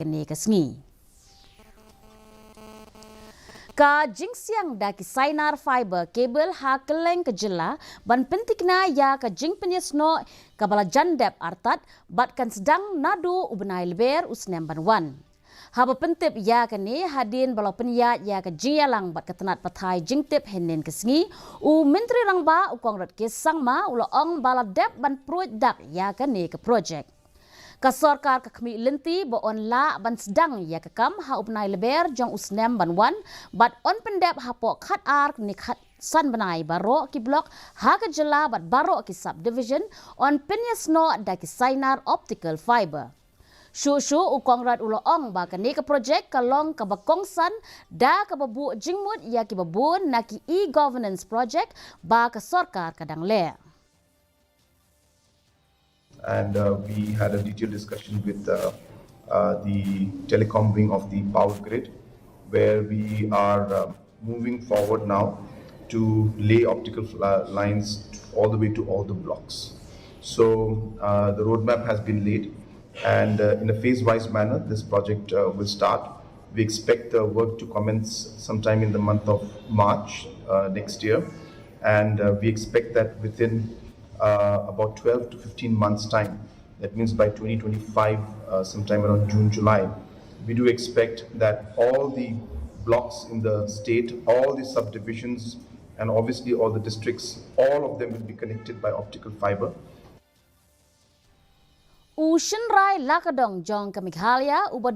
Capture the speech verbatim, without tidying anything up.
kane ka sngi. Ka jingsiang da ki sainar fiber cable ha kylleng ka jylla ban pyntikna ïa ka jingpynïasnoh kaba la jan dep artat bad kan sdang naduh u bnai Lber u snem ban wan. Haba pyntip ïa kane hadien ba la pynïaid ïa ka jingïalang bad ka tnat pathai jingtip hynnin ka sngi, u Myntri Rangbah u Conrad K Sangma u la ong ba la dep ban pruid dak ïa kane ka projek. Ka sorkar ka khmih lynti ba yn lah ban sdang ïa ka kam ha u bnai Lber jong u snem ban wan bad yn pyndep hapoh khatar ne khatsan bnai baroh ki block ha ka jylla bad baroh ki subdivision yn pynïasnoh da ki sainar optical fiber. Shuh shuh u Conrad u la ong ba kane ka projek ka long kaba kongsan da kaba buh jingmut ïa kiba bun na ki e-governance project ba ka sorkar ka dang leh. And uh, we had a detailed discussion with uh, uh, the telecom wing of the power grid, where we are uh, moving forward now to lay optical fl- lines all the way to all the blocks. So uh, the roadmap has been laid, and uh, in a phase-wise manner, this project uh, will start. We expect the work to commence sometime in the month of March uh, next year, and uh, we expect that within uh, about twelve to fifteen months' time, that means by twenty twenty-five, uh, sometime around June, July, we do expect that all the blocks in the state, all the subdivisions, and obviously all the districts, all of them will be connected by optical fiber. U Shynrai Lakadong jong ka Meghalaya uba